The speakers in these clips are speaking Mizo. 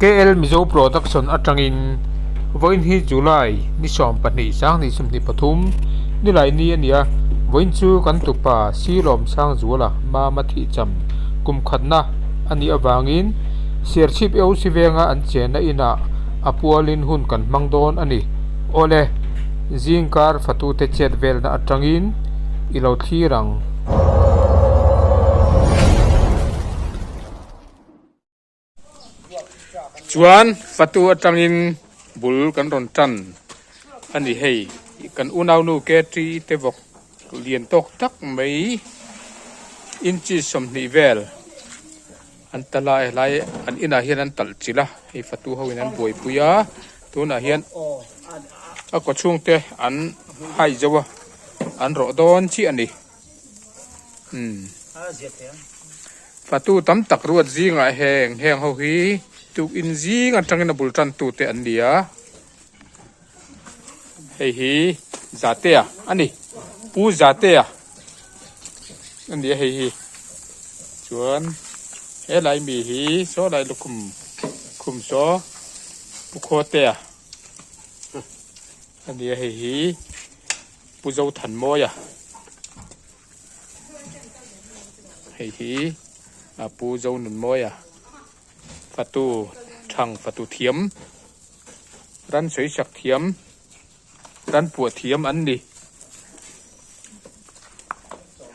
KL Mizo Production atangin vawiin hi July ni 12 sang ni 23 nilai ni a ni a, vawiin chu kan tupa Silawm Sangzuala Mama Thihcham kum khatna a nih avangin Serchhip AOC venga an chenna inah a pualin hun kan hmang dawn a ni. Awle, zingkar fatute chet velna atangin i lo thlir ang. Chuan fatu atangin bul kan rawn tan a ni hei kan unaunu Katri te vawk lian tawk tak mai inches 20 vel an tal a helai an inah hian an talh chilh a hei fatu ho in an buaipui a tunah hian a kaw chhungte an hai zo a an rawh dawn chiah a ni. Umm fatu tam tak ruat zingah heng heng ho hi tukin zing atangin a bul tan tute an ni a hei hi Zatea a ni Pu Zatea a ni a hei hi chuan helai mi hi saw lai lukhum khum saw Pu Khawtea a ni a hei hi. Pu Zothanmawia hei hi a Pu Zonunmawia fatu thang fatu thiam ran sawisak thiam ran puah thiam an ni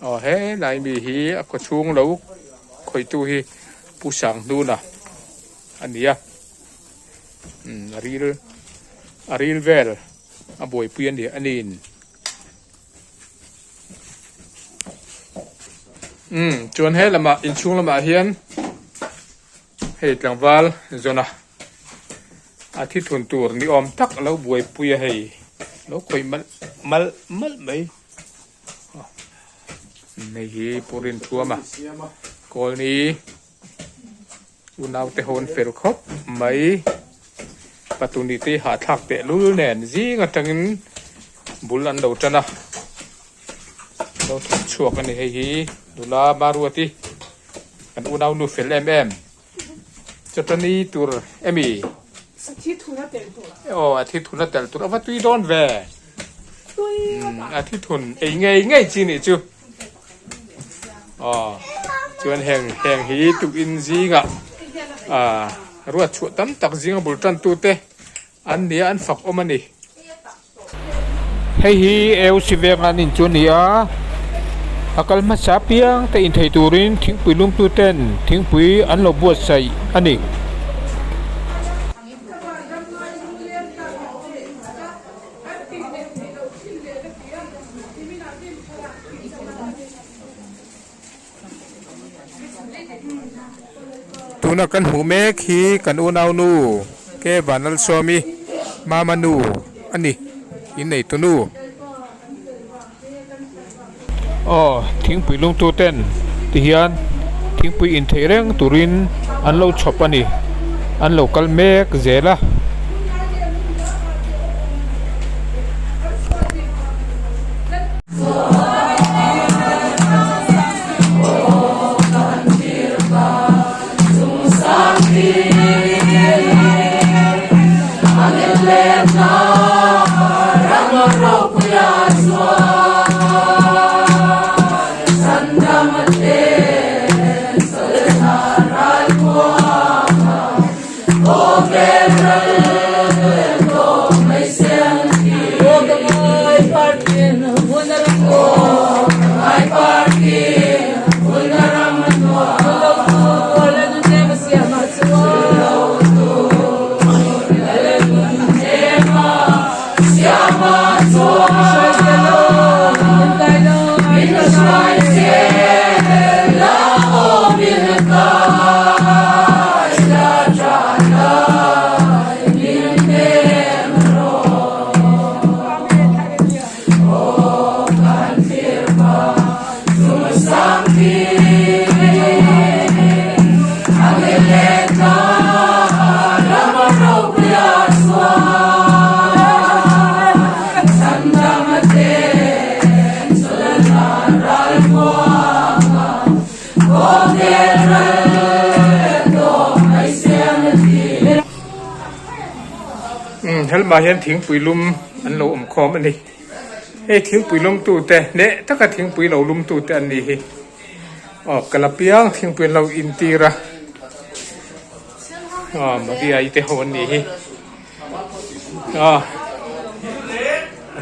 aw helai mi hi a khaw chhung lo khawihtu hi Pu Sanghnuna a ni a umm a ril a ril vel. a buaipui a ni a niin umm chuan he lamah inchhung lamah hian hei tlangval zawna a thi thun tur ni awm tak a lo buaipui a hei lo khawih malh malh malh mai hei hi purin thuam a kawlni. Unaute ho an fel khawp mai. Patuni te hi hahthlak teh lul nen zing atangin bul an lo tan a. Lo thawk chhuak a ni hei hi nula Maruati kan unau nu fel em em. Chawtani tur emi? A thi thun a tel tur. Aw a thi thun a tel tur a va tui dawn ve. A thi thun ei ngei ngei chi nih chu. Aw chuan heng heng hi tukin zingah ah ruat chhuah tam tak zinga bul tan tute an nia an fak awm a ni. Hei hi AOC venga an in chu a ni a, a kal hmasa piang te inthei turin thingpui lumtu ten thingpui an lo buatsaih a ni. Tuna kan hmuh mek hi kan unaunu K Vanlalsawmi Mama nu a ni inneitu nu. Aw thingpui lungtu ten ti hian thingpui intheih reng turin an lo chhawp a ni an lo kal mek zel a. Helamah hian thingpui lum an lo awm khawm a ni. Hei thingpui lum tute hneh taka thingpui lo lum tute an nih hi. Aw kal apiang thingpui an lo intir a. Aw Maria i te ho an nih hi. Aw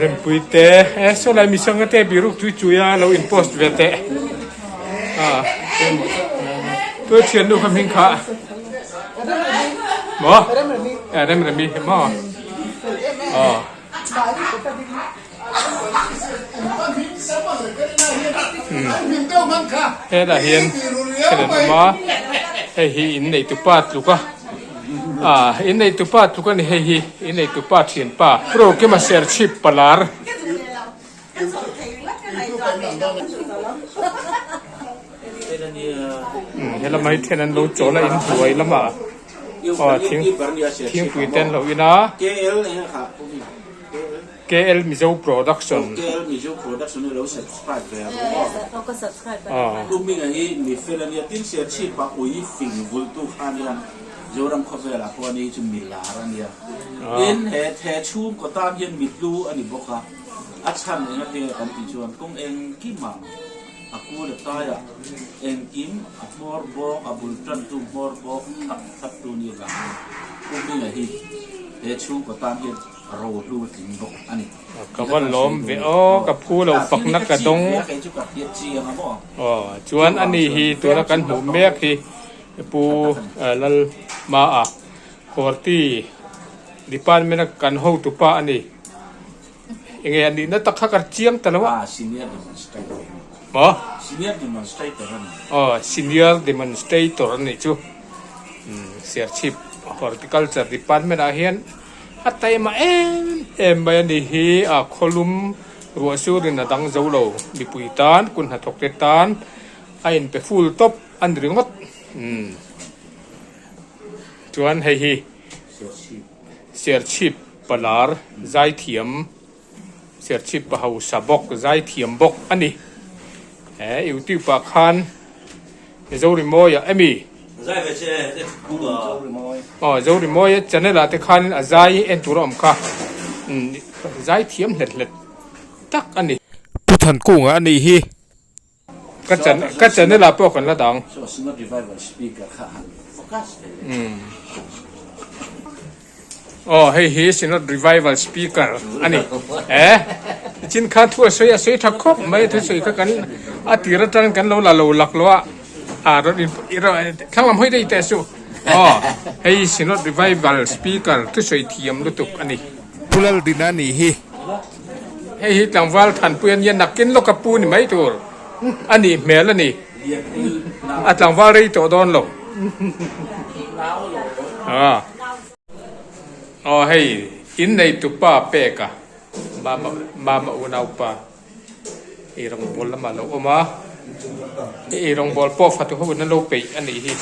Rempui te e saw lai misanga te biruk chui chui a lo in post ve teh. Aw tuai thiannu kha hming kha maw e Remremi hi maw aw. Hetah hian thil an awm a hei hi inneitupa tluk a ah inneitupa tluk a ni hei hi inneitupa thianpa Pro Kima Serchhip Palar. Helamah hi then an lo chawl a inhnuai lamah aw thing thingpui te an lo in a. KL Mizo Production. KL Mizo Production hi lo subscribe ve ang aw. Pu Hminga hi mi fel a nia, tin Serchhip-a ui fing vultu kha a nia, Zoram khawvelah pawh ani hi chu mi lar a nia. Tin, he the chhungkaw tan hian mi hlu a ni bawk a, a chhan eng atinge kan tih chuan kawng engkimah a kul a taiah engkim a hmawr bawk, a bul tantu hmawr bawk thlap thlaptu ni avangin Pu Hminga hi he chhungkaw tan hian Rohlu tling bawk a ni. Ka va lawm ve aw, ka phu lo fakna ka dawng. Aw chuan ani hi tuna kan hmuh mek hi Pu Lalhmaa Horti Department a kan hotu pa a ni. Enge a nihna tak kha ka chiang ta lo a. Maw? Aw Senior Demonstrator a nih chu. Serchhip Horticulture Department ah hian A taima em em mai a ni hi a khawlum ruah surin a dang zo lo mipui tan kun hnathawk te tan a inpe full tawp a ni ringawt umm chuan hei hi Serchhip palar zaithiam Serchhip pa hausa bawk zaithiam bawk a ni he youtube ah khan Zorimawia emi? Aw Zorimawia channel ah te khanin a zai en tur a awm kha umm zai thiam hlet hlet tak a ni. Pu Thankunga a nih hi ka ka channel ah pawh kan la dang. Aw hei hi Synod Revival Speaker a ni e tichin khan thu a sawi a sawi tha khawp mai thusawi kha kan a tir atangin kan lo la lo lak lo a a rawn in thlang lam hawi daih teh suh aw hei Synod Revival Speaker thusawi thiam lutuk a ni. Pu Laldina a nih hi. Hei hi tlangval thanpui a nia nakin lawk a pu ni mai tur a nih hmel a ni. A tlangval rei tawh dawn lo. Aw hei innei tupa pek a mama mama unaupa ei rawngbawl lamah a lo awm a hei ei rawngbawl pawh fatu ho in an lo peih a nih hi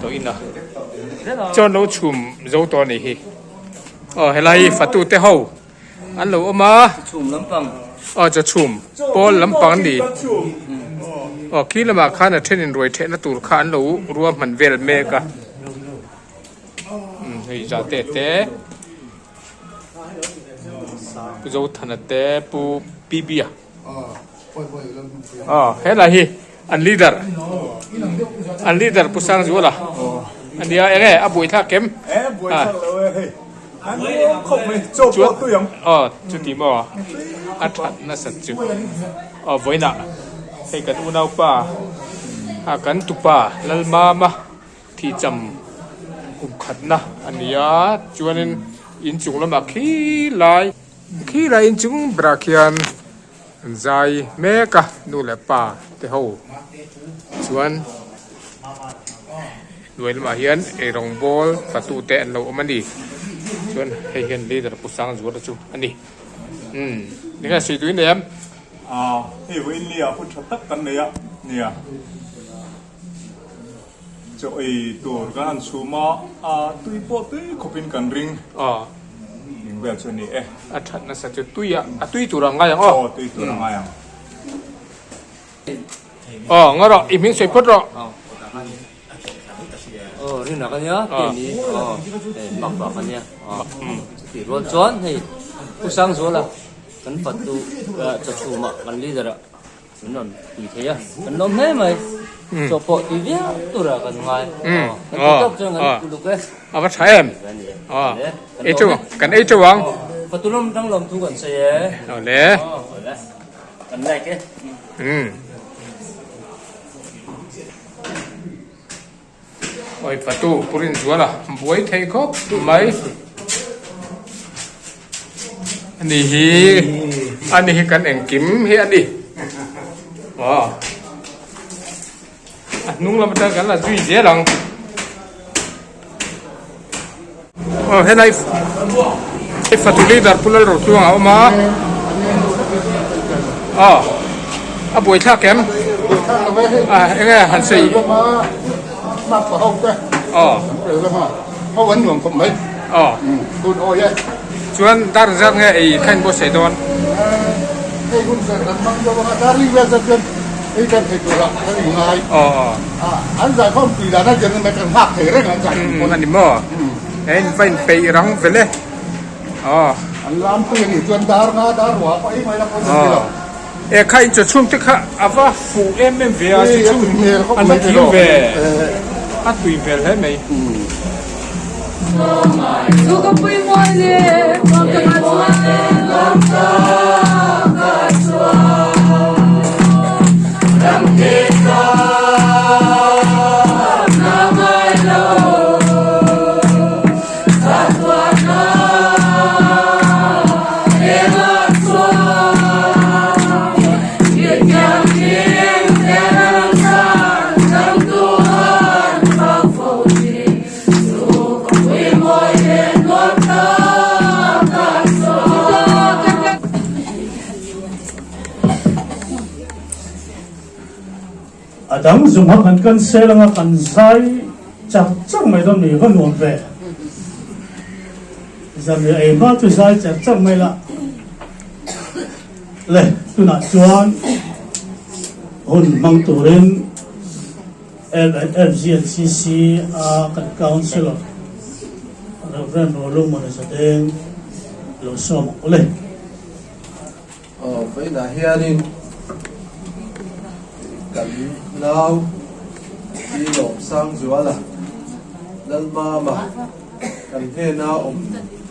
tawh in a chuan lo chhum zo tawh a nih hi aw helai hi fatu te ho. An lo awm a. Chhum lampang. Aw chaw chhum pawl lampang an ni. Aw khi lamah khan a thenin ruai thehna tur kha an lo ruahman vel mek a. Umm hei za te te Pu Zothana te Pu Pibia. Aw helai hi an leader an leader Pu Sangzuala a nia eng nge a buaithlak kem chuan aw chuti maw a that nasat chu aw vawiinah hei kan unaupa a kan tupa Lalmama thihcham kum khatna a ni a chuanin inchung lamah khilai khilai inchung berah khian. An zai mek a nu leh pa te ho chuan hnuai lamah hian eirawng bawl fatu te an lo awm a ni chuan hei hian leader pu Sangzuala chu a ni umm enge sawi tui nei em? Aaa hei vawiin nia hun tha tak kan nei a nia chaw ei tur kan han chhum a a tui pawh tui khawpin kan ring aw eng vel chu a ni e. A that nasa chu tui a a tui tur a ngai ang aw. Aw tui tur a ngai ang. Aw ngaw rawh i hming sawi phawt rawh. Aw Rina ka nia keini hei mak bak a nia chutih rual chuan hei Pu Sangzuala kan fatu chawchhumah kan leader ah min rawn pui thei a kan lawm hle mai chaw pawh tui viau tura kan ngai kan tui tawk chuan kan uluk e a va tha em ei teuh ang kan ei teuh ang fatu lam tang lawm thu kan sawi e awle kan like e Oi fatu purin zuala buai thei khawp mai ani hi ani hi kan engkim hi ani aw a hnung lam atang kan la zui zel ang aw helai fatu leader pu Lalrochuanga a awm a aw a buaithlak em a enge han sawi aw aw chuan dar zat nge ei kha in buatsaih dawn aw aw a ni maw e in va inpeih rang vel e aw aw e kha in chawchhum te kha a va fuh em em ve a chawchhum an va thiam ve a tui hmel hle mai. A dang zung ha kan kan sel anga kan zai char char mai dawn ni va nuam ve. Zanriah ei hma chu zai char char mai la. Le tunah chuan hun hmang turin FGNCC a kan Councillor Rev. Rolungmawna Zadeng lo sawm ang le. Aw vawiinah hianin kan nau Pi Lawmsangzuala Lalmama kan hnena awm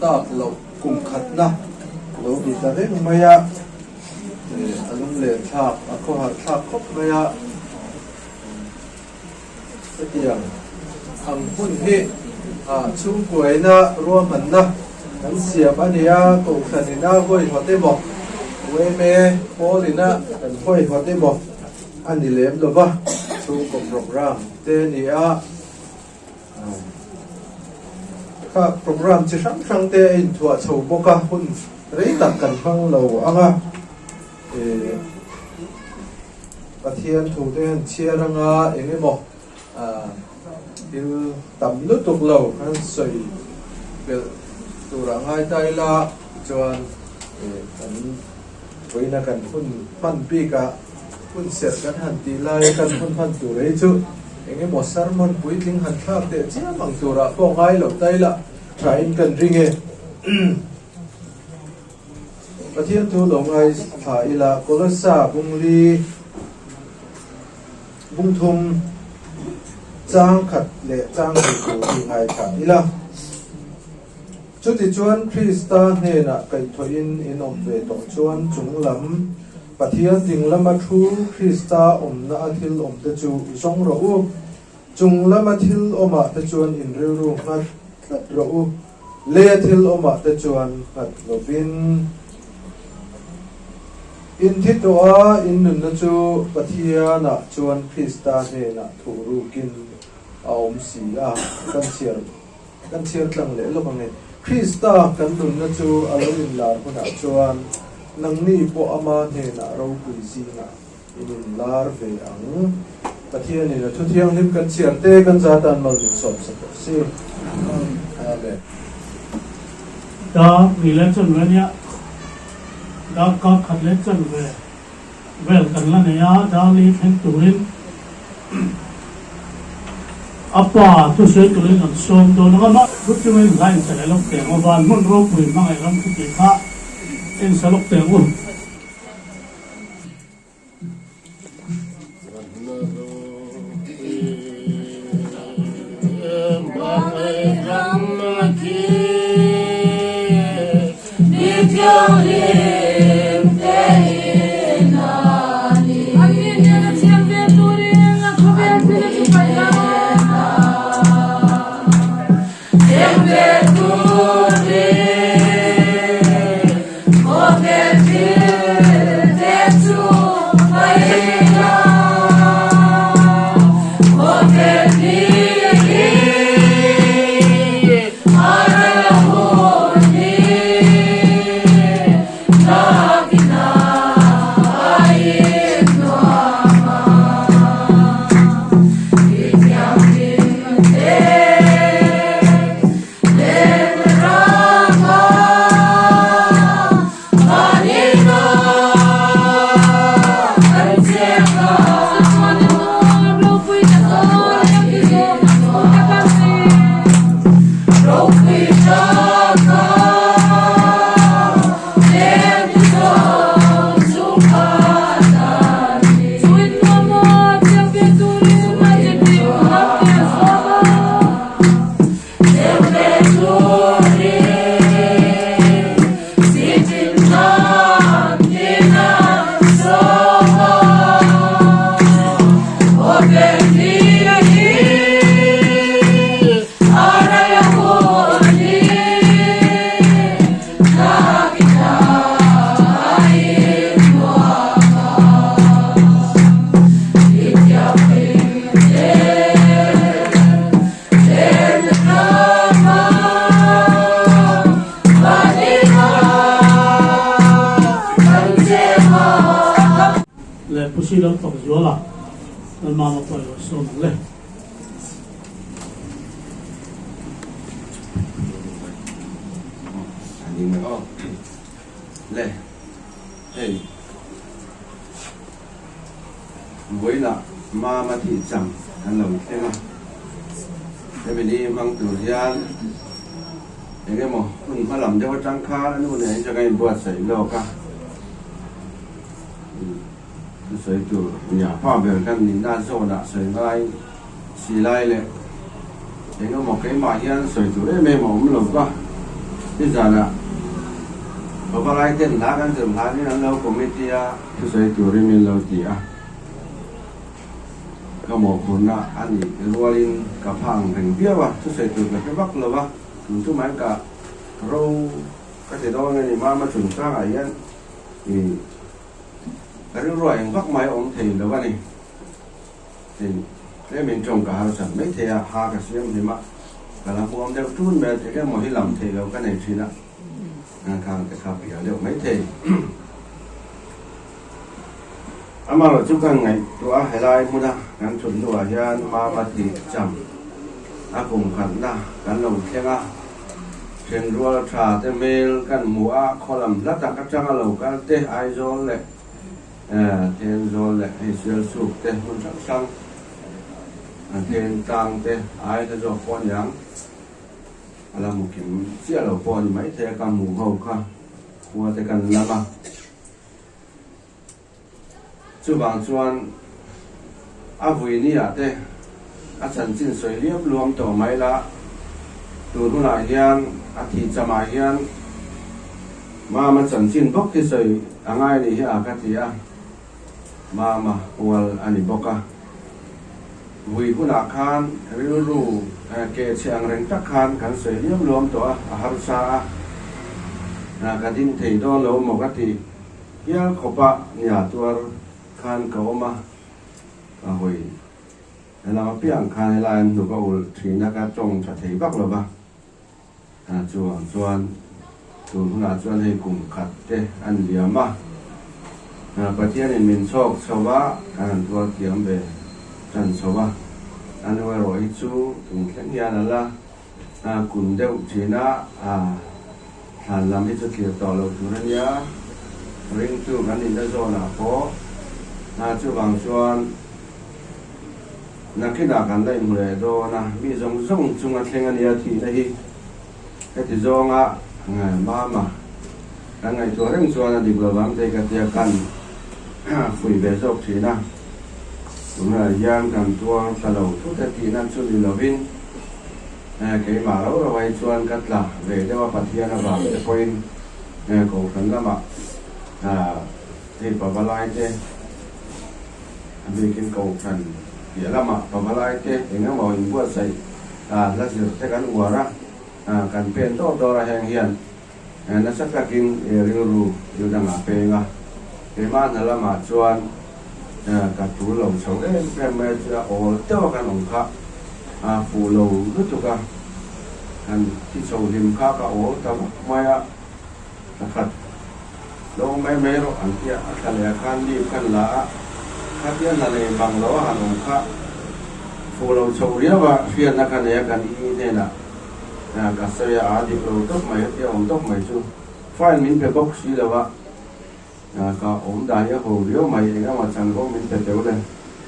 tak loh kum khatna lo ni ta reng mai a, a lunglen thlak a khawhar thlak khawp mai a. Hetiang ang hun hi chhungkuaina ruahmanna kan siam a nia, Kohhran ina hawihawt emaw, yma pawl ina kan hawihawt emaw a ni lem lo va, chhungkaw programme te a ni a, kha programme chi hrang hrang te a inthuah chho bawk a, hun rei tak kan hmang lo ang a. Pathian thu te han chhiar anga eng emaw thil tam lutuk lo han sawi belh turah ngai ta ila chuan kan vawiina kan hun hman bikah hun serh kan han tih laia kan hun hman tur hi chu eng emaw sermon puitling han thlak teh chiam ang turah pawh ngai lo ta ila thain kan ring e. Pathian thu lo ngai thla ila Kolossa bungli bungthum chang khat leh chang hnih tur hi ngai thla ila. Chutichuan Krista hnenah kaihthawhin in awm ve tawh chuan chung lam Pathian ding lama thu Krista awmna a thil awmte chu zawng rawh u. Chung lama thil awmah te chuan in rilru nghat tlat rawh u. Lei a thil awmah te chuan nghat lovin in thi tawh a, in nunna chu Pathianah chuan Krista hnenah thuh rukin a awm si a, kan chhiar kan chhiar tlang leh lawk ang e. Krista kan nunna chu a lo inlar hunah chuan nangni pawh ama hnenah ropui zingah in inlar ve ang. Pathianin a thu thianghlim kan chhiar te kan za tan mal min sawm sa tawh si. Amen. Dar ni leh chan ve nia, dar kar khat leh chan ve vel kan la nei a, dar li thleng turin. A pa thusawi turin an sawm dawn ang a, mah thu chungin hla in sa leh lawk teh ang u, van hmun ropui hmangaih ram thu tih kha in sa lawk teh ang u. Le Pu Silam Fakzuala Lalmama pawh ilo sawm ang le. Le hei vawiinah Mama tih cham kan lo thleng a, hemi ni hmang tur hian eng emaw hun hma lam deuh atang khan a nu nen hi chuan kan inbuatsaih lawk a, thusawi tur nia pa ber kan nihna zawnah sawi ngai si lai leh eng emaw keimah hian sawi tur em em a awm lo va, nizanah Pavalai ten hla kan zir hlanin an lo committee a thusawi turin min lo ti a, ka mawhphurhna a nih rualin ka pha ang reng viau a, thusawi tur ka hre vak lo va, tun chu mai ka ro ka ti dawn a ni, mama chungchangah hian ih ka rilruah eng vak mai a awm thei lo a ni. Hei tlemin tawng ka harsat mai thei a, ha ka siam hlim a, ka la hmuam deuh tun mai a, eng emaw hi lam theih loh ka nei thin a, khang te kha piah deuh mai thei. Amaherawh chu kan ngaihtuah a, helai hmuna kan thut hnuah hian Mama tih cham a kum khatna kan lo thleng a, thenrual tha te hmel kan hmu a, khaw lam hla tak atanga lo kal te Aizawl leh Thenzawl leh hei Sialsuk te hmun hrang hrang Thentlang te ai hla zawk pawh a niang a la hmu kim chiah lo pawh a ni maithei a ka hmu ho kha khua te kan lam a chuvang chuan a vui ni ah te a chanchin sawi liam luam tawh mai la tun hunah hian a thih chamah hian Mama chanchin bawk hi sawi a ngai ni hi a ka ti a, Mama hual a ni bawk a. Vui hunah khan rilru ke chhe ang reng tak khan kan sawi liam luam tawh a, a harsa a, ka ding thei dawn lo maw ka ti hial khawp a, nia tuar khan ka awm a, ka hawi helam apiang khan helai an hnuk a ulh thin a, ka tawng tha thei vak lo va. Chuang chuan tun hunah chuan hei kum khat te an liam a, Pathianin min chhawk chho a, kan han tuar thiam ve tan chho a, a nu erawh hi chu tun thleng hian a la kun deuh thin a, thlan lam hi chu thlir tawh loh tur a nia, ringtu kan nihna zawnah pawh chuvang chuan. Nakinah kan la inhmu leh dawn a, mi zawng zawng chunga thleng a nia thihna hi heti zawnga mama kan ngaihtuah reng chuan a dik lovang tei ka tia kan fuih ve zawk thin a, tunah hian kan tuar tla lo thut e tihna chu ni lovin keimah rau rau ai chuan ka tla ve deuh a Pathian avang te pawhin kohhran lamah hei pavalai te A bikin kohhran piah lamah pavalaite eng emaw inbuatsaih hla zir te kan uar a, kan pen dawr dawr a, heng hian nasa takin rilru thil dangah peng a. Keimah hna lamah chuan ka tul lo chho em em mai a, chu a awl deuh a kan awm kha fuh lo lutuk a, kan thi chho hlim kha ka awl ta vak mai a. Pakhat, Lo mai mai rawh an tia, a thla leh a khan leave khan la a, khatia hna nei bang lo a han awm kha fuh lo chho riau a, hriatna kha nei a kan i hnenah ka sawi a, aa dik lo tawp mai hetia awm tawp mai chu file min pe bawk si lo a, ka awm dan hi a ho riau mai, eng emaw chanvo min pe teuh le,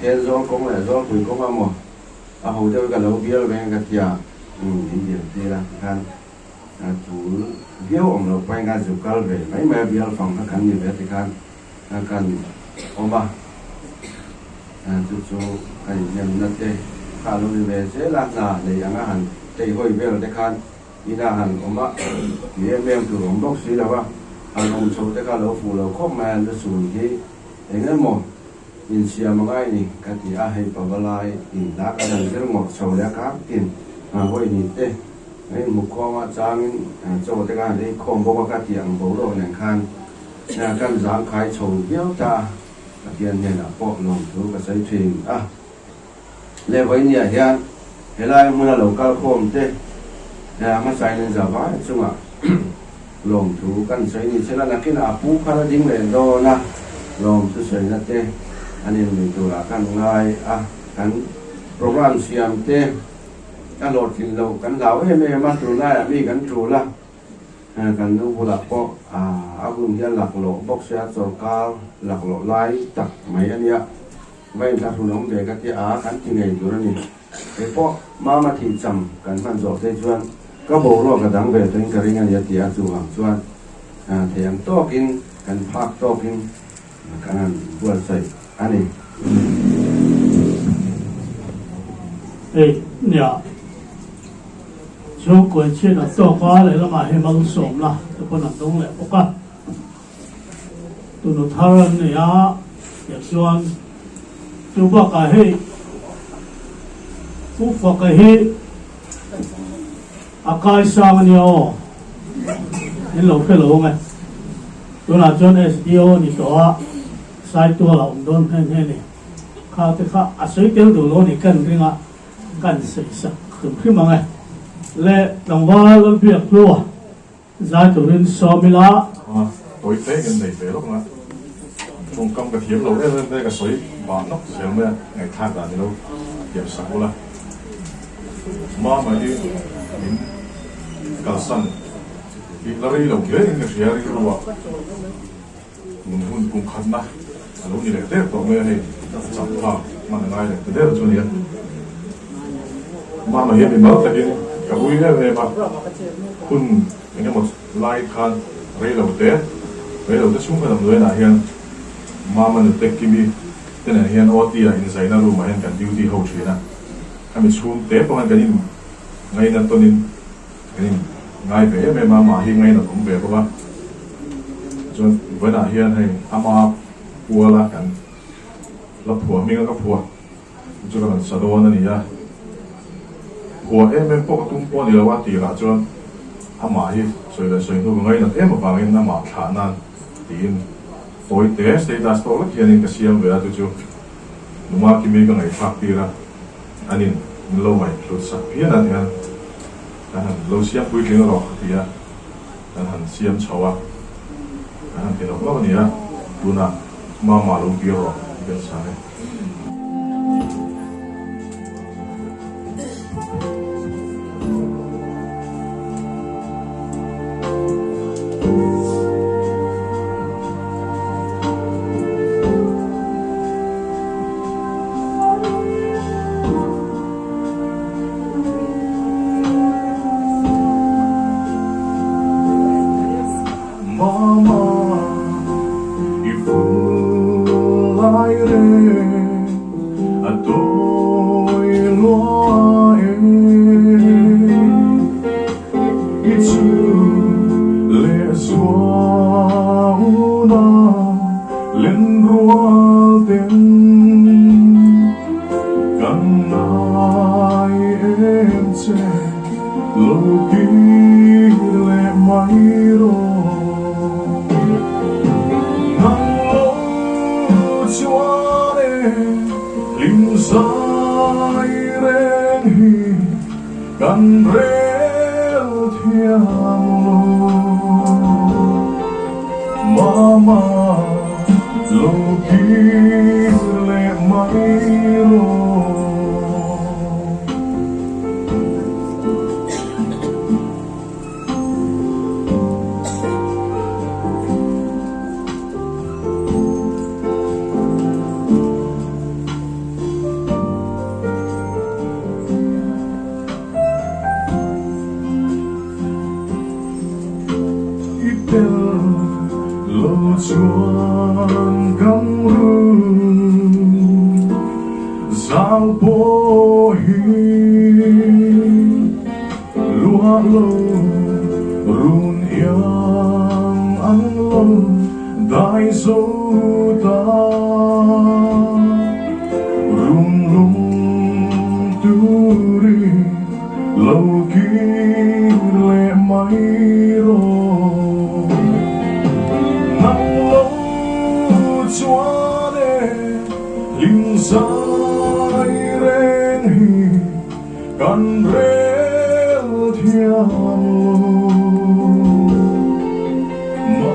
Thenzawl kawng leh Zawlpui kawng a maw a ho deuh hi ka lo bial veng ka tia min dil tir a tikhan. A tul viau awm loh pawhin khan zu kal ve mai mai a, bial fang kha kan ni ve ti khan kan awm a, chu chu kan inhnemna te kha a lo ni ve zel a, hna nei anga han teihawi vel te khan ina han awm a, ti em em tur awm bawk si lo a, han awm chho te kha a lo fuh lo khawp mai a, lusun hi eng emaw insiam a ngai ni ka ti a, hei pavalai in hla kan han zir ngawrh chho leh a kar tin hawi ni te. Hei hmukhawma changin chaw te khan ei khawm bawk a ka tih ang boruak nen khan kan zangkhai chho viau ta a, Pathian hnenah pawh lawmthu ka sawi thin a. Leh vawinia hian helai hmuna lo kal khawm te hmasain in za vai chungah lawmthu kan sawi ni sela nakinah a pu kha la ding leh dawn a, lawmthu sawina te an inlui turah kan ngai a, kan program siam te. Ka hlawhtlin loh kan hlau em em a, tunlaiah mi kan tul a, kan nu bulah pawh a hun hian laklawh bawk sia, sawrkar laklawh lai tak mai a nia, va inthlahrun awm ve ka tia a, kan ti ngei tur a ni. Kei pawh mama thih cham kan hman zawh phei chuan ka boruak a dang ve tawhin ka ring a nia ti a, chuvang chuan thei ang tawkin kan phak tawkin kan han buatsaih a ni. Hei nia chhungkawi chhiat a tawk a, lehlamah hei malsawmna te pawn an dawng leh bawk a, tunu thar an nei a, tiah chuan chu bakah hei Pu Faka hi a kaisang a nia aw, in lo hre lo ang e. Tunah chuan SDO a ni tawh a, Saitual a awm dawn nghe nghe ni. Kha te kha a sawi tel duh lo a ni kan ring a, kan sawi sak hrim hrim ang e. Le tlangval Lalbiak hlua zai turin sawm ila. A tawi te kan nei ve lawk ang a, tawngkam ka thiam lo em em te ka sawi bah nawk zel mai a, ngaihthlak dan ilo thiam sak ula. Mama hi min kalsan hi la rei lo hle in ka hria rilru a, tun hun kum khatna a lo ni leh der tawh mai a hei chak phak hman a ngai leh ta der chu a nia. Mama hian mimal takin ka ui em em a, hun eng emaw lai khan rei lo te, rei lo te chhung khan amluainah hian Mama nute Kimi te nen hian OT ah inzaina room ah hian kan duty ho thin a, khami chhung te pawh khan kan in ngaina tawnin kan in ngai ve em em a, amah hi ngainat awm ve bawk a, chuan vawiinah hian hei ama puala kan la phuah hming a ka phuah chu ka rawn sa dawn a ni a, phuah em em pawh ka tum pawh a ni lo a, tirah chuan amah hi sawi leh sawi hnu ka ngainat em avangin amah thlah nan tiin tawi te status tawk lek hianin ka siam ve a, chu chu Numa Kimi ka ngaihthlak tir a, anin min lo ngaihhlut sak phian a tihian kan han lo siam puitling rawh a ti a, kan han siam chho a, kan han ti nawk nawk a ni a, tunah Mama lo kir rawh tih kan sa e. Lo kir leh mai rawh. Nang lo chuan e hlim zai reng hi kan rel thiam lo. Mama lo kir leh mai rawh. I tel lo chuan kan run zau pawh hi Luah lo run iang an lo dai zo ta. Run lung turin lo kir leh mai rawh. Nang lo chuan e hlim zai reng hi. Kan rel thiam lo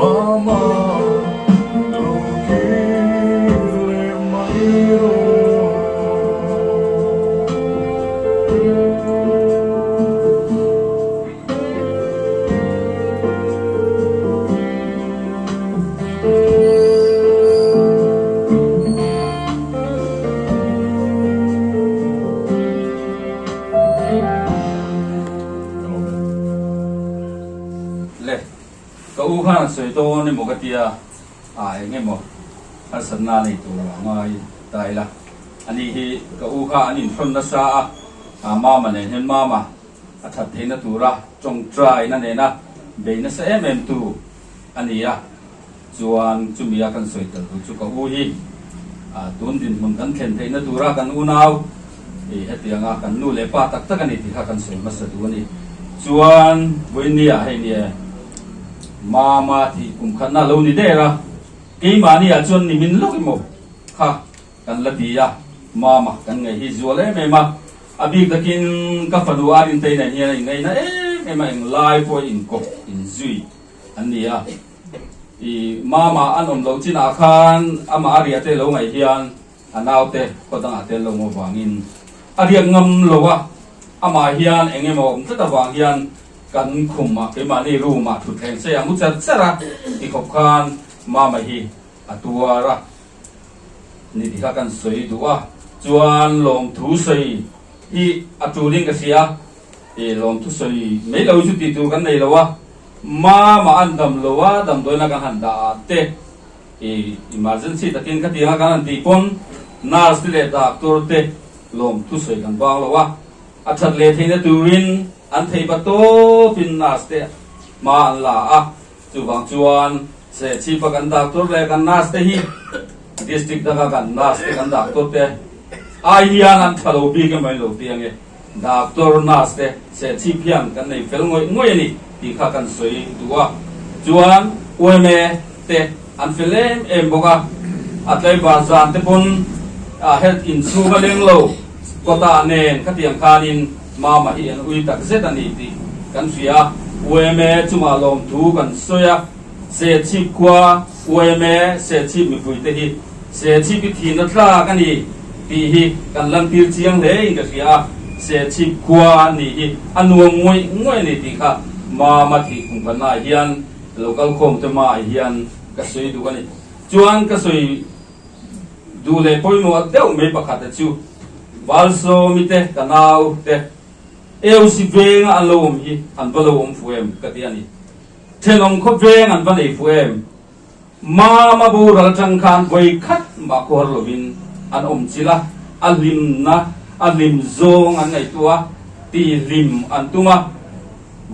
Mama lo kir leh mai rawh. Le, ka u khan an sawi dawn emaw ka tia, a eng emaw harsatna nei tur a ngai ta ila. Ani hi ka u kha an inhrawn nasa a, a mama nen hian mama a that theihna tura tawngtaina nena bei nasa em em tu a ni a. Chuan chumi a kan sawi tel tur chu ka u hi tun dinhmun kan thlen theihna tura kan unau i hetianga kan nu leh pa tak tak a ni tih kha kan sawi hmasa duh a ni. Chuan vawinia hei nia Mama tih kum khatna lo ni der a, keimahni ah chuan nimin lawk emaw kha kan la ti a, Mama kan ngaih hi zual em em a, a bik takin ka fanu Arintei nen hian a inngaihna em em a, englai pawh inkawp inzui an ni a. I mama an awm loh chinah khan amah a riah te lo ngaih hian a naute khaw dangah te an lo ngaw vangin a riak ngam lo a, amah hian eng emaw awm tlat avang hian kan khumah keimahni room ah thutthleng sei a mu char char a ti khawp khan mama hi a tuar a ni tih kha kan sawi duh a, chuan lawmthu sawi hi a tulin ka hria. I lawmthu sawi mai lo chu tih tur kan nei lo a, mama an dam lo a, damdawiina kan han dah ah te i emergency takin khatianga kan han tih pawn nurse te leh doctor te lawmthu sawi kan bang lo a, a that leh theihna turin an thei pa tawpin nurse te hma an la a, chuvang chuan Serchhip a kan doctor leh kan nurse te hi district danga kan nurse te kan doctor te ai hian an tha lo bik emaw in lo ti ange. Doctor, nurse te Serchhip hian kan nei fel ngawih ngawih a ni tih kha kan sawi duh a. Chuan yma te an fel em em bawk a, a tlaivar zan te pawn health inchhung a leng lo kawtah nen khatiang khanin Mama hi an ui tak zet a ni tih kan hria a. Yma chungah lawmthu kan sawi a, Serchhip khua yma Serchhip mipuite hi Serchhip i thihna tlak a ni tih hi kan lantir chiang hle in ka hria a, Serchhip khua nih hi a nuam ngawih ngawih a ni tih kha Mama thih kum khatnaah hian lo kal khawm te hmaah hian ka sawi duh a ni. Chuan ka sawi duh leh pawimawh deuh mai pakhat a chu Valsawmi te ka nau te Eusi venga an lo awm hi an va lo awm fu em ka ti a ni. Thenawm khaw veng an va nei fu em? Mama boral atang khan vawi khat mah khuar lovin an awm chilh a, a hlimna, a hlim zawng an ngaihtuah a, tih hlim an tum a.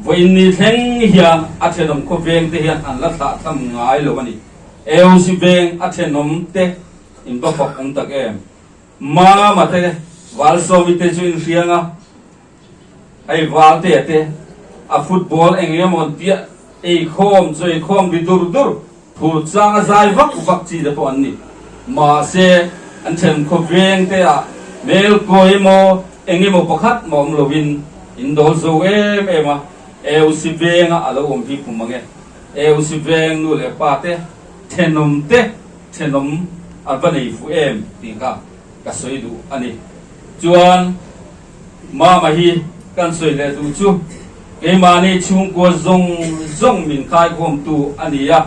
Vawiinni thleng hian a thenawm khaw veng te hian an la thlah tham ngai lo a ni. Eusi veng a thenawm te in va fak awm tak em? Mama te, Valsawmi te chu in hriang a. Hei Valtea te a football eng emaw an piah ei khawm chu ei khawm ri dur dur phur chang a zai vak vak chi te pawh an ni. Mahse an then khaw veng te ah hmel kawi emaw eng emaw pakhat mah awm lovin in dawl zo em em a, Eusi venga a lo awm hi kum ang e. Eusi veng nu leh pa te thenawm te thenawm a va nei fuh em tih kha ka sawi duh a ni. Chuan. Mama hi kan sawi leh duh chu keimahni chhungkua zawng zawng min khaikhawmtu a ni a,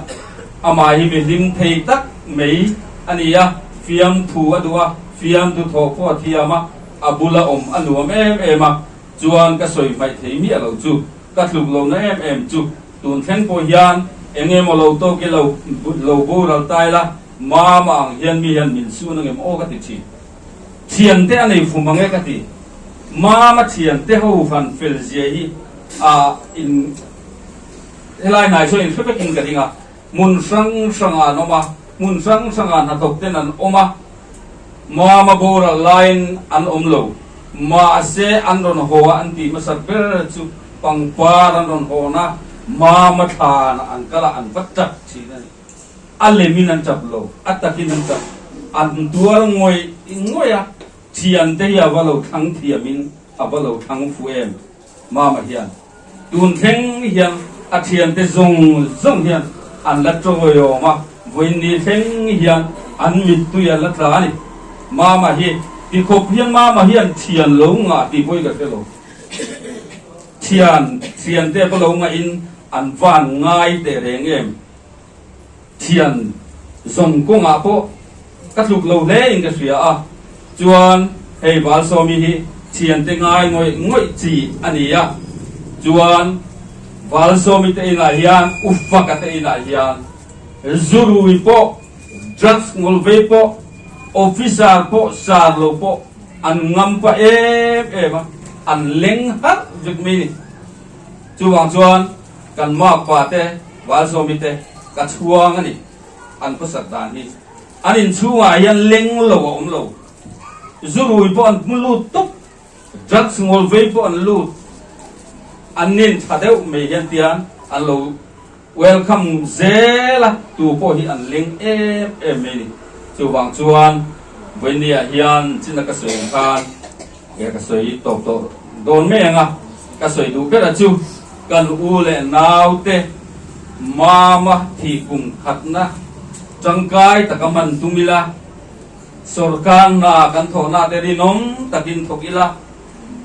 amah hi mi hlim thei tak mai a ni a, fiamthu a duh a, fiamthu thawh pawh a thiam a, a bula awm a nuam em em a, chuan ka sawi hmaih thei miah lo chu, ka tluk lohna em em chu tun thleng pawh hian eng emaw lo tawk i lo lo boral tai la, Mama ang hian mi hian min sun angem aw ka ti thin. Thiante a nei fum ang e ka ti. Mama thiante ho han fel zia hi a in helai hnai chuan in hre vekin ka ding a. Hmun hrang hrangah an awm a, hmun hrang hrangah hnathawk ten an awm a. Mama boral laiin an awm lo. Mahse an rawn haw a an tih hmasak ber chu pangpar an rawn hawn a, Mama thlanah an kal a, an va tap thin a ni. A lemin an tap lo, a takin an tap. An tuar ngawih ngawih a, thiante hi a va lo thlang thiamin a va lo thlang fu em? Mama hian tun thleng hian a thiante zawng zawng hian an la tawiawm a, vawiinni thleng hian an mittui a la tla a ni. Mama hi tikhawp hian Mama hian thian lo ngah tih pawhin ka hre lo. Thian, thiante va lo ngahin an van ngai teh reng em? Thian zawn kawngah pawh ka tluk lo hle in ka hria a, chuan hei Valsawmi hi thiante ngai ngawih ngawih chi a ni a, chuan Valsawmi te inah hian Ufaka te inah hian zurui pawh drugs ngawlvei pawh officer pawh sar lo pawh an ngam pah em em a, an leng harh vek mai ni. Chuvang chuan kan makpa te, Valsawmi te ka chhuang a ni, an khawsak dan hi. An inchhungah hian leng lo a awm lo. Zurui pawh an hmu lut tawp, drugs ngawlvei pawh an lut. An nin tha deuh mai hian tian an lo welcome zel a, tu pawh hi an leng em em mai ni. Chuvang chuan Vawinia hian china ka sawi ang khan He ka sawi tawp tawh dawn mai ang a, ka sawi duh ber a chu kan u leh nau te mama thih kum khatna tangkai taka man tum ila, sawrkar hna kan thawhna te rinawm takin thawk ila,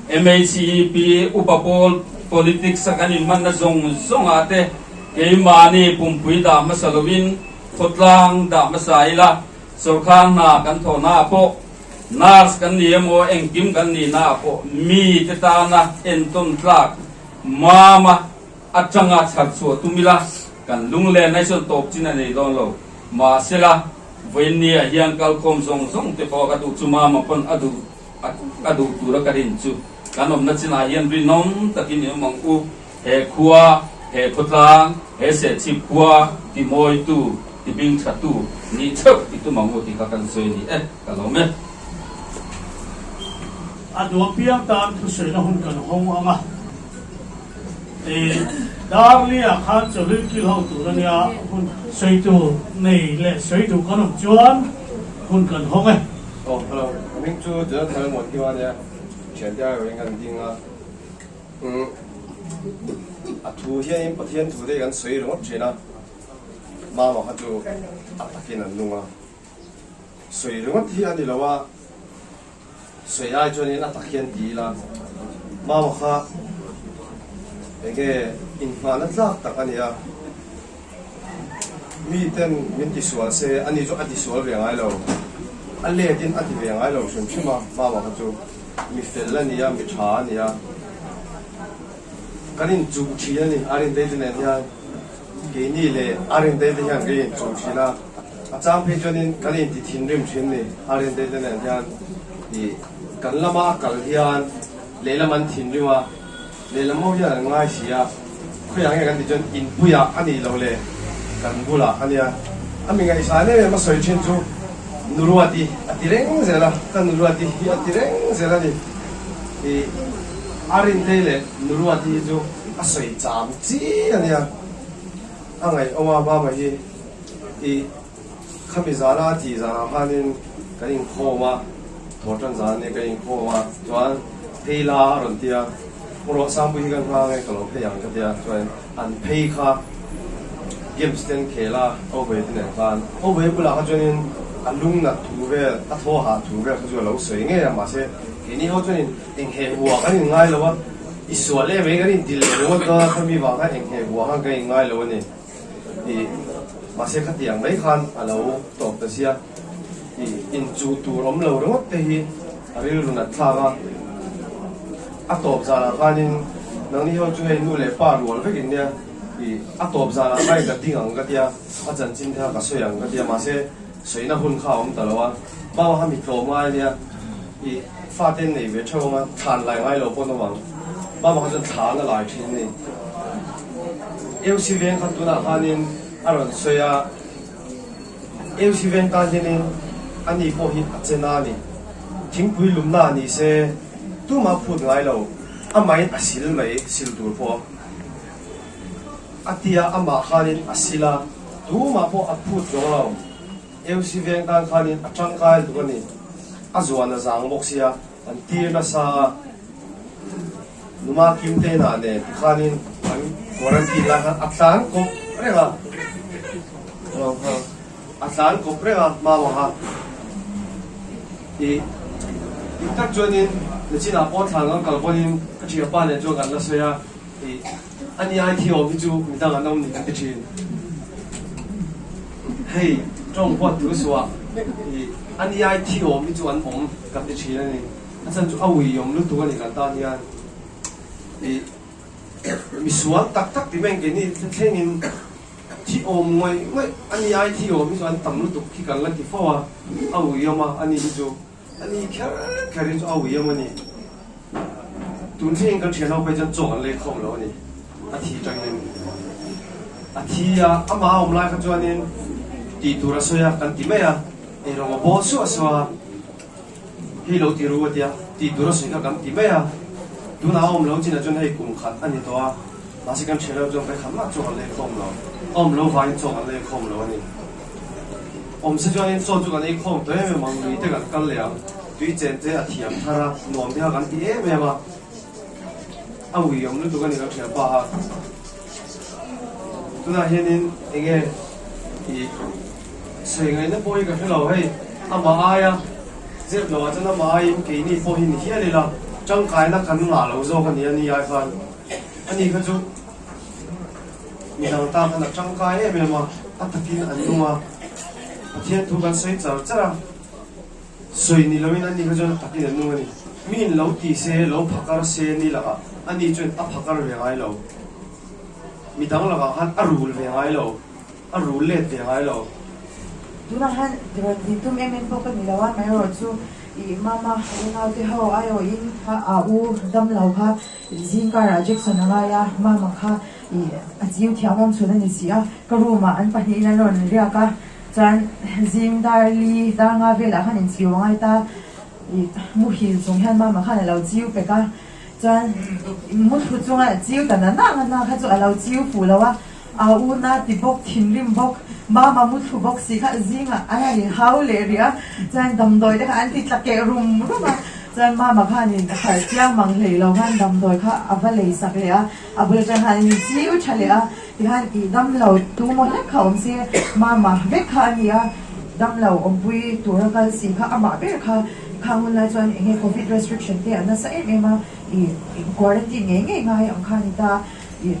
MHEP upa pawl politics a kan inhmanna zawng zawngah te keimahni pumpui dah hmasa lovin khawtlang dah hmasa ila, sawrkar hna kan thawhna ah pawh Nurse kan ni emaw engkim kan nih na ah pawh mi te tana entawn tlak mama atanga chhar chhuah tum ila kan lunglen na hi chuan tawp chin a nei dawn lo. Mahsela vawiinni ah hian kalkhawm zawng zawng te pawh ka duh chu mama pawn a duh a duh tura ka rin chu kan awmna chinah hian rinawm takin i awm ang u. He khua, he khawtlang, he sehchhip khua ti mawitu, ti bing thatu nih theuh i tum ang u tih kha kan sawi a ni e, ka lawm e. A duh apiang tan thusawina hun kan hawng ang a. Ih, Darli-ah khan chawhlui kil ho tur a nia, hun sawi tur nei leh sawi duh kan awm chuan hun kan hawng e. Aw, hello, ka hming chu Jonathan Muankiwa a nia, thiante aiawhin kan ding a. Umm, a thu hianin Pathian thu te hi kan sawi ringawt thin a, Mama kha chu a takin an nung a, sawi ringawt hi a ni lo a, Sawi ai chuanin a tak hian ti ila, Mama kha enge inhmahna tlak tak a nia, miten min tisual se ani chu a tisual ve ngai lo, a letin a ti ve ngai lo hrim hrim a, Mama kha chu mi fel a nia, mi tha a nia, kan inchuh thin a ni, a Rintei te nen hian. Keini leh a Rintei te hian kan inchuh thin a, a chang phei chuanin kan inti thinrim thin ni. A Rintei te nen hian ih kan lama a kal hian lehlam an thinrim a, lehlam ho hian an ngai si a, khawiah nge kan tih chuan inpuiah a nih loh leh kan bulah a nia. A mi ngaihsan em em a sawi thin chu Nuruati a ti reng zel a, ka Nuruati hi a ti reng zel a ni. Ih a Rintei leh Nuruati hi chu a sawi cham chi a nia, a ngaihawm a Mama hi i khami zana a tih zanah khanin kan inkhawm a, thawhtan zan a nia kan inkhawm a, chuan phei la a rawn ti a, Hmurawh Sangpui hi ka nghang e ka lo phei ang ka ti a, chuan an phei kha games te an khel a, Owei te nen khan, Owei bulah kha chuanin a lung nat thu vel, a thaw hah thu vel kha chu a lo sawi ngei a, mahse keini ho chuanin Enghe hua kan in ngai lo a, i sual em ei kan in ti leh ringawt dawn a, khami vang khan enghe hua khan kan in ngai lo a ni. I mahse khatiang mai khan a lo tawp ta sia, i inchuh tur awm lo ringawt te hi a rilru nat thlak a. A tawp zanah khanin nangni ho chu hei nu leh pa rual vek in nia, i a tawp zanah khan ka ding ang ka tia, a chanchin te kha ka sawi ang ka tia, mahse sawina hun kha a awm ta lo a, Mama kha mi tlawm ngai a nia, i fate an nei ve theuh ang a, thlan lai ngai lo pawh an awm ang. Mama kha chuan thlan a lai thin a ni. AOC veng kha tunah khanin a rawn sawi a, AOC veng tan hianin ani pawh hi a che na a ni. Thingpui lumna ni se tumah phut ngai lo, amahin a sil mai, sil tur pawh a tia amah khanin a sil a, tumah pawh a phut zawng lo. AOC veng tan khanin a tangkai lutuk a ni. A zuan a zang bawk sia, an tir nasa a. Numa Kim te inah nen tikhanin an quarantine lai khan a tlan kawp reng a. A tlan kawp reng a hma kha. I dik tak chuanin nachinah pawh thlan kan kal pawhin ka thianpa nen chuan kan la sawi a. I ani ai thi awm hi chu midang an awm ni kan ti thin. Hei tawng huat thu suah i ani ai thi awm hi chu an awm kan ti thin a ni. A chhan chu a ui awm lutuk a ni kan tan hian. I misual tak tak ti mai ang keini thlengin thi awm ngawih ngawih ani ai thi awm hi chu an tam lutuk khi kan la ti fo a, a ui awm a ani hi chu. Ani kher kher hi chu a ui em a ni. Tun thlengin kan thian ho phei chuan chaw an lei khawm lo a ni. A thi tangin a thi a, amah a awm lai kha chuanin tih tur a sawi a, kan ti mai a, eirawng a bawl suah suah a, hei lo ti ru a tia, tih tur a sawi kha kan ti mai a. Tunah a awm lo chinah chuan hei kum khat a ni tawh a, mahse kan thian ho chuan vawikhat mah chaw an lei khawm lo. A awm lo vangin chaw kan lei khawm lo a ni. Awm se chuanin chaw chu kan ei khawm tawh em em ang, lui te kan kal leh ang, tui chen te a thiam thar a, nuam te kha kan ti em em a, a ui awm lutuk a ni kan thianpa a. Tunah hianin eng nge i sawi ngaihna pawh hi ka hre lo, hei amah aia zep lo ah chuan amah aiin keini pawh hi ni hial ila tangkaina kan ngah lo zawk a ni a ni ai khan ani kha chu Midang tan khan a tangkai em em a, a takin an nung a, Pathian thu kan sawi char char a, sawi ni loin ani kha chuan a takin an nung a ni. Miin lo ti se, lo phakar se ni lakah ani chuan a phakar ve ngai lo. Midang lakah khan a rul ve ngai lo, a rul let ve ngai lo. Tunah hian rawn din tum em em pawh ka ni lo a, amaherawhchu ih mama unaute ho aiawhin kha a u damlo kha Zing karah Jackson a ngai a, Mama kha ih a chiu thiam awm chhun a ni si a, ka room ah an pahnihin an rawn riak a, chuan zing dar li dar nga velah khan inchiu a ngai ta. I muhil chung hian mama khan a lo chiu pek a, chuan muthlu chunga chiu ta na na na kha chu a lo chiu fuh lo a, a u na ti bawk thinrim bawk, mama muthlu bawk si kha zingah an han inhau leh rih a, chuan damdawi te kha an ti tla keh rum rum a, chuan mama khanin harh chiang mang hlei lo khan damdawi kha a va lei sak leh a, a bul atang khan an inchiu tha leh a, tikhan ih damlo tu maw hlek kha awm se mama vek kha a ni a. Damlo awmpui tura kal si kha amah ber kha khang hun lai chuan enge covid restriction te a nasa em em a, ih quarantine ngei ngei ngai ang kha a ni ta, ih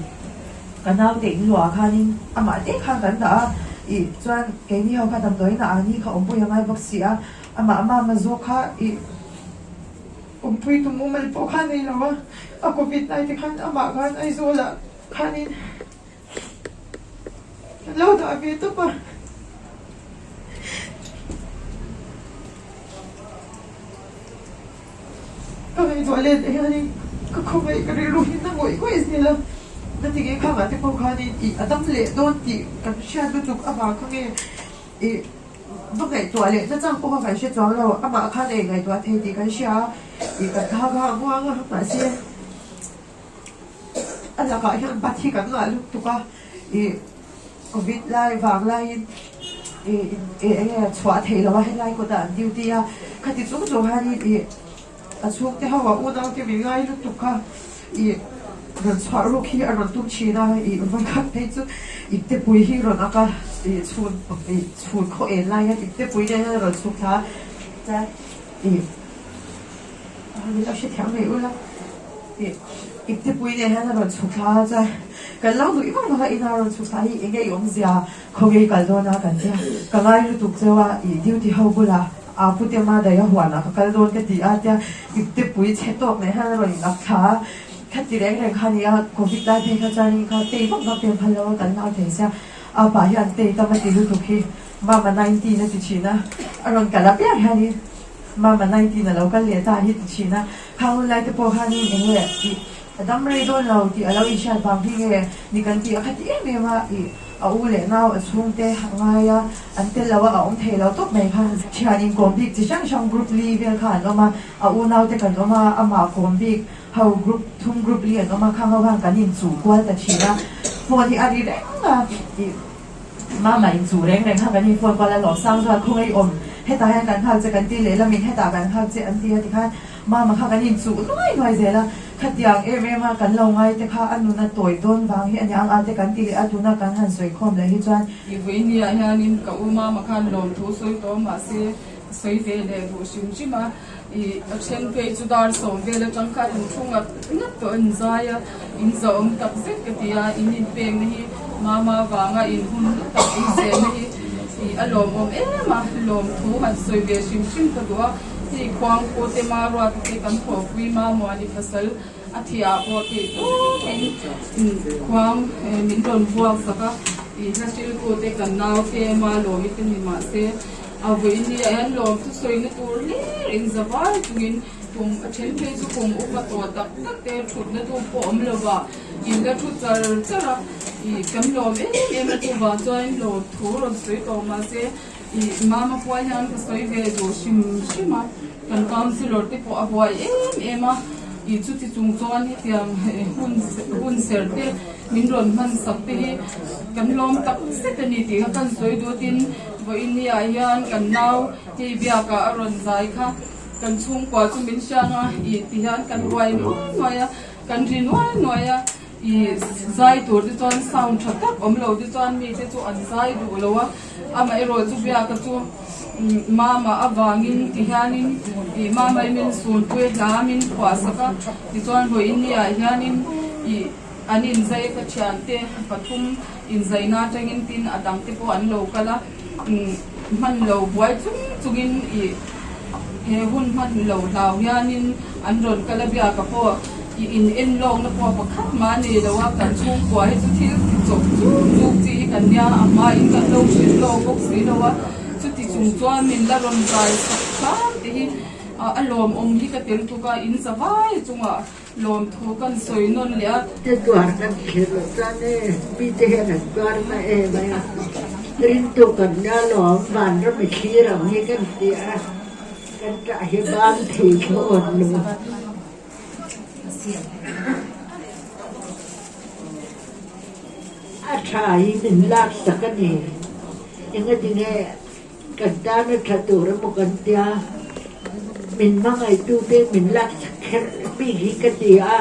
ka naute in luah khanin amah te khan kan dah a, ih chuan keini ho kha damdawiin ah ni kha awmpui a ngai bawk si a, amah mama zawk kha ih awmpui tum mumal pawh kha nei lo a, a covid lai te khan amah khan Aizawl ah khanin. Ka lo dah ve tawp a. Ka ngaihtuah let leh hianin ka khawngaih ka rilru hi na ngawih ngawih zel a. Na ti nge khangah te pawh khanin ih a dam leh dawn tih kan hriat lutuk avang kha nge ih va ngaihtuah leh na chang pawh kha kan hre chuang lo. Amah khan ei ngaihtuah thei tih kan hria a, ih kan thla kha a muang a mahse. A lakah hian bat hi kan ngah lutuk a, ih covid lai vang laiin ih eng enge chhuah theih loh a helai kawtah an duty a, khati chung chung hianin ih a chhungte ho a unaute min ngai lutuk kha ih rawn chhuah ruk hi a rawn tum thin a, ih vawikhat phei chu iptepui hi rawn ak a, ih chhun ih chhun khaw en lai hian iptepui nen hian a rawn chhuk thla a, chuan ih. Min lo hrethiam mai ula tih Iptepui nen hian a rawn chhuk thla a chuan kan lo nuih vak vak a ina rawn chhuk thla hi enge i awmzia khawnge i kal dawn a kan tia ka ngai lutuk cheu a ih duty ho bulah aa pu te ma daih a huanah ka kal dawn ka ti a tia Iptepui chhe tawk nen hian a rawn in ak thla a khati reng reng kha nia covid lai phei kha chuanin kha tei vak vak te an phal lo a kan nau thei sia a pa hian tei tam a ti lutuk hi mama 19 a ti thin a a rawn kal apiang hianin Mama 19 a lo kal leh ta hi ti thin a, khang hun lai te pawh khanin eng nge ih a dam rei dawn lo tih a lo inhriat vang hi nge ni kan tih a kha ti em em a, ih a u leh nau a chhungte a ngai a, an tel lo a a awm thei lo tawp mai kha. Thian inkawm bik chi hrang hrang group li vel kha an awm a, a unau te kan awm a, amah kawm bik ho group thum group li an awm a, khang ho khan kan inchuh kual ta thin a, phone hi a ri reng a, ih. Mama in chu reng reng kha kan in phone kual a lawm sang chuan khawngaih awm hetah hian kan nghak che kan ti leh lamin hetah kan nghak che an ti a tikhan mama kha kan in chuh nuai nuai zel a khatiang em em a kan lo ngai te kha a nun a tawi dawn vang hi a nia ang a te kan ti leh a tuna kan han sawi khawm leh hi chuan. I vawinia hianin ka u mama khan lawmthu sawi tawh mahse sawi ve leh duh hrim hrim a i a then phei chu dar sawm vel atang khan in thu ngat ngat tawh a in zai a in zahawm tak zet ka ti a in inpekna hi mama vanga in hun hlu tak in sehna hi i a lawmawm em a lawmthu han sawi ve hrim hrim ka duh a hei khuangpu te maruata te kan thawhpui mamuani pasal a thiah pawh tih tawpin khuang min rawn vuak sak a i hla hriltu te kan nau te malawmi te ni mahse A vawiin ah hian lawm chu sawina tur hlir in za vai chungin kum a then phei chu kum upa tawh tak tak te thutna tu pawh awm lova in la thu char char a ih kan lawm em em a chuvang chuan lawm thu rawn sawi tawh mahse ih mama pual hian ka sawi ve duh hrim hrim a kan councillor te pawh a buai em em a ih chuti chung chuan hetiang hun hun ser te min rawn hman sak te hi kan lawm tak zet a ni tih kha kan sawi duh tin. Vawinia hian kan nau hei biakah a rawn zai kha kan chhungkua chu min hriang a, ih ti hian kan ruai nuai nuai a, kan ri nuai nuai a, ih zai tur te chuan sound tha tak awm lo te chuan mi te chu an zai duh lo a, amaherawh chu biaka chu mama avangin ti hianin ih mama i min sunpui hla min phuah sak a, tichuan vawinia hianin ih. An inzai ka thiante pathum inzaina atangin tin a dangte pawh an lo kal a, hman lo buai chung chungin ih he hun hman lo hlau hianin an rawn kal a biaka pawh ih in en lawkna pawh pakhat mah a nei lo a, kan chhungkua hi chu thil ti chawp chuk chuk chi hi kan nia, a hmain kan lo hrilh lawk bawk si lo a, chuti chung chuan min la rawn zai sak hram te hi a lawmawm hi ka tel tuk a, in za vai chungah. Lawmthu kan sawi nawn leh a. Te tuar kan thlir loh chuan e mite hian an tuar na em mai a, rintu kan nia lawm vanram i thlir ang hi kan ti a. Kan ṭah hi ban thei thlawt lo. A ṭha hi min laksak a ni. Engatinge kan tan a ṭha tur emaw kan tia, min hmangaihtute min laksak kher bik hi ka ti a,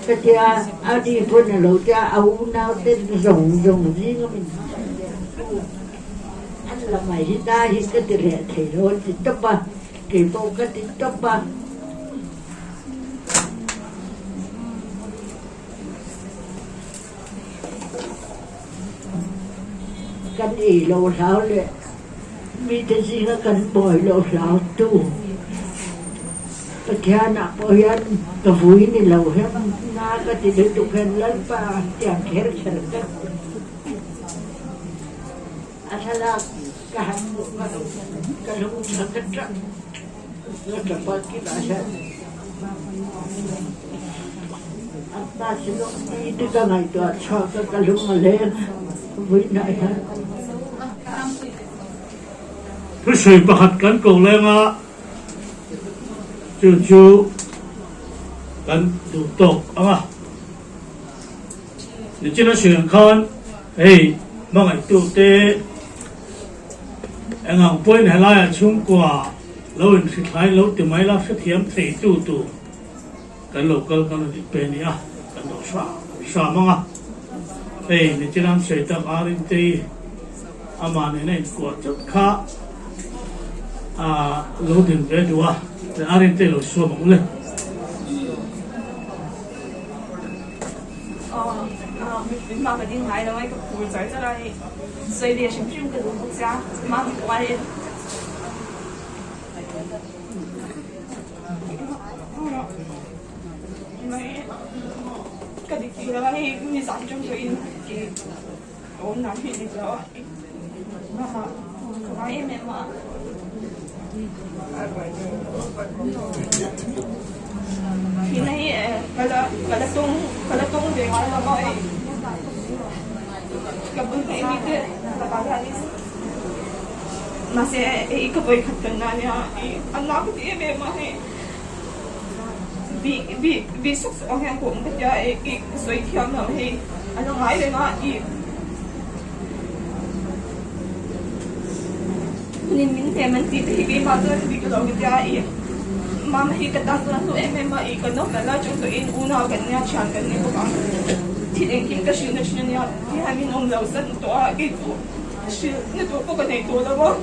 ka tia, a ni pawn a lo tia, a unaute zawng zawng zinga min hmangaihtu an la mai hi na hi ka ti reh thei lo a ti tawp a, kei pawh ka ti tawp a. Kan ei lo hlau leh mite zinga kan buai lo hlau tu Pathianah pawh hian ka vui ni lo hian na ka ti lutuk hian Lalpa tiang kher kher ka a thlalak ka han hmuh kha ka lung tha ka tap ka tap a kilah hian A hma silawk ni te ka ngaihtuah chhuak a, ka lung a leng a vawiinah hian. Thusawi pakhat kan ko leng a, chu chu kan duh tawk ang a. Nichin a sawi ang khan hei hmangaihtute eng ang pawhin helaiah chhungkua lo inhrithlai lo ti mai la hrethiam theitu tur Kan lo kal kan rawn inpe nia, kan lo hram hram ang a. Hei nitin an sawi tak Arintei amah nena inkuah chauh kha a lo din ve duh a, Arintei lo suam ang ule. Mah ka ding ngai lo ai ka phur char char a hei sawi ve hrim hrim ka duh bawk sia mah ka kuai e. Ka dik tih lo a hei nizan atang pawhin i awm dan hi dik lo a mama ka ngai em em a thihna hi ka la ka la tawng ka la tawng ve ngai lo a hei ka bul hnaih mi te lakah hianin Mahse hei ka vawikhat kan na nia i a na ka ti em em a hei bih bih bih suk suk ang hian ka awm ka tia i i ka sawi thiam lo hei a la ngai reng a i min min hnem an tih te hi keimah chuan dik lo ka tia i mama hi ka tan chuan a hlu em em a i ka nawm la chang tawhin unau kan nia thian kan ni bawk ang thil engkim ka hrilh na thin a nia ti hian min awm lo san tawh a kei chu. Hrilh na tur pawh ka nei tawh lo a.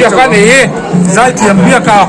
Biaka nih hi zaithiam Biaka.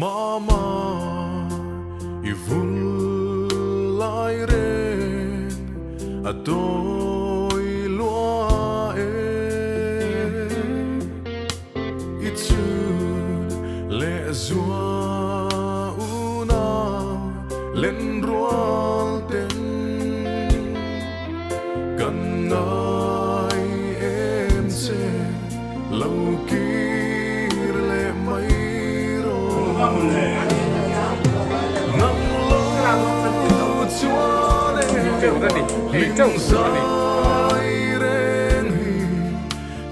Mama i vul lai reng a tawi lua e I chhun leh zua unau len rual ten Kan ngai em che lo kir leh mai rawh. Nang lo chuan e hlim zai reng hi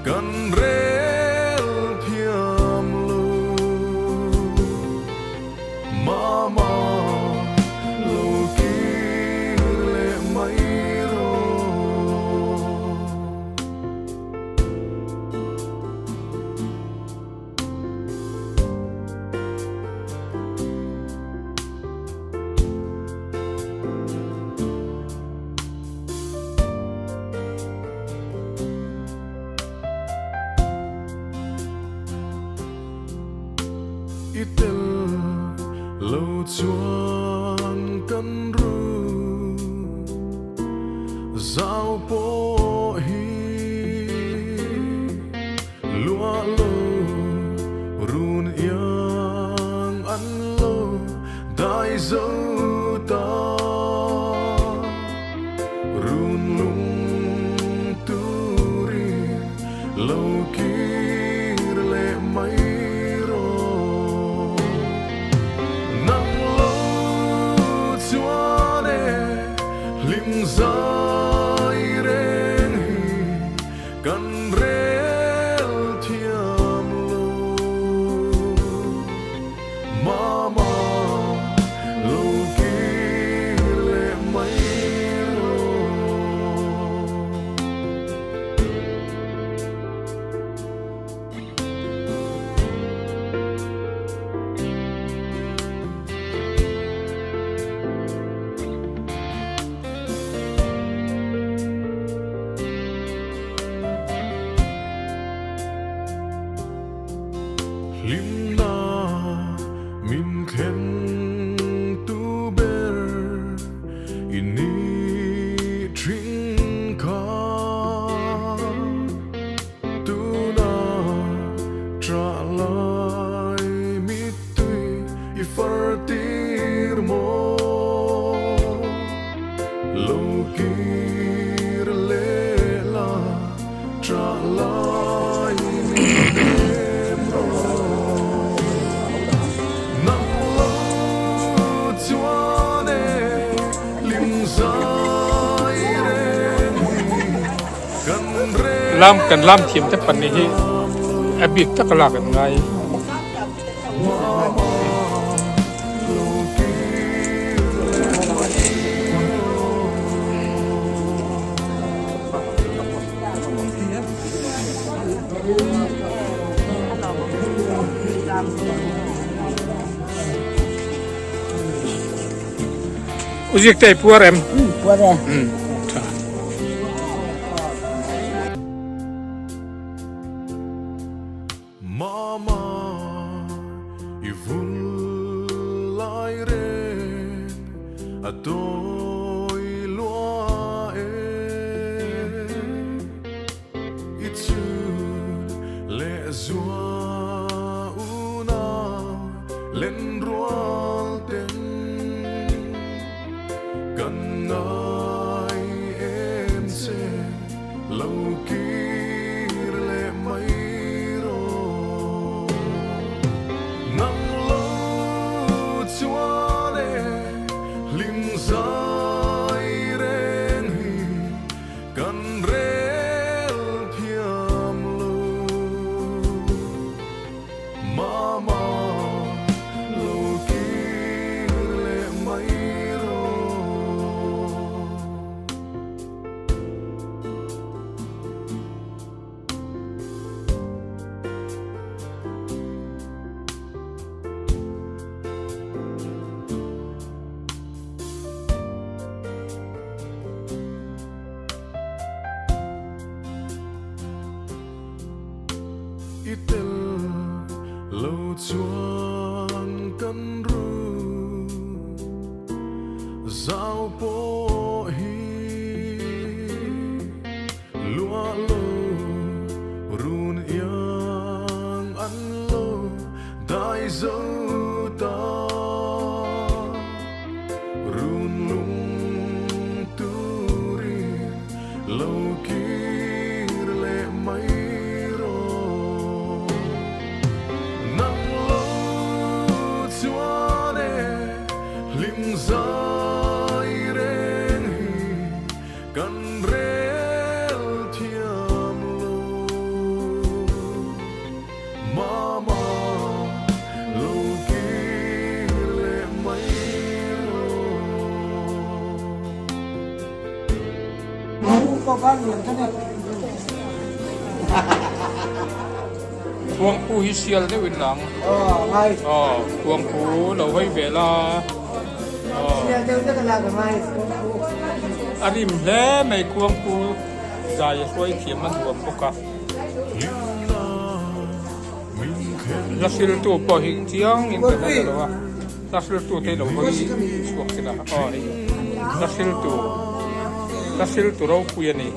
kan rel thiam lo. Mama lo kir leh mai rawh. I tel lo chuan kan ru zau pawh hi luah lo run iang an lo dai zo ta run lung turin Lo kir leh mai rawh. Nang lo chuan e hlim zai reng hi kan rel thiam lo. Mama lo kir leh mai rawh. Hlimna min thlen tu ber i ni thin kha tuna tra lai mittui i far tir maw lo kir leh la tra lai min rawh nang lo chuan e lim zai reng hi kan rel Lam kan lam thiam te pahnih hi a bik tak a lak an ngai. U Zik te i puar em? Puar e. Tha. Mama i vul lai reng a tawi lua e I chhun leh zua unau len rual ten kan ngai em che lo kir leh mai rawh. Nang lo I tel lo chuan kan run zau pawh hi luah lo run iang an lo dai zo ta. Run lung turin lo kir leh mai rawh. Nang lo chuan e hlim zai reng hi kan rel thiam lo. Mama lo kir leh mai rawh. Khuangpu hi sial deuh in lang. Aw khuangpu lo hawi ve la. A rim hle mai khuangpu zai a hruai thiam a nuam bawk a. Hla hriltu pawh hi chiang in ka hre lo a, hla hriltu te lo hawi chhuak se la aw hei hla hriltu hla hriltu ropui a ni.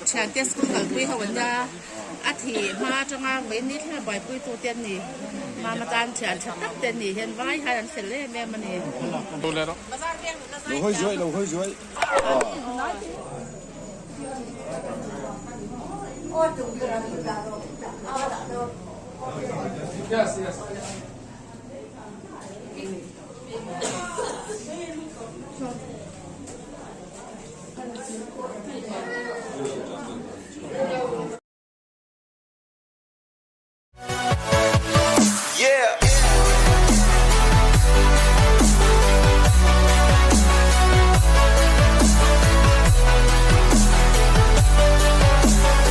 Thiante school kalpui ho an nia a thih hma atanga vawi ni thlenga buaipui tu te an ni mama tan thian tha tak te an ni hian vai hian an fel em em a ni.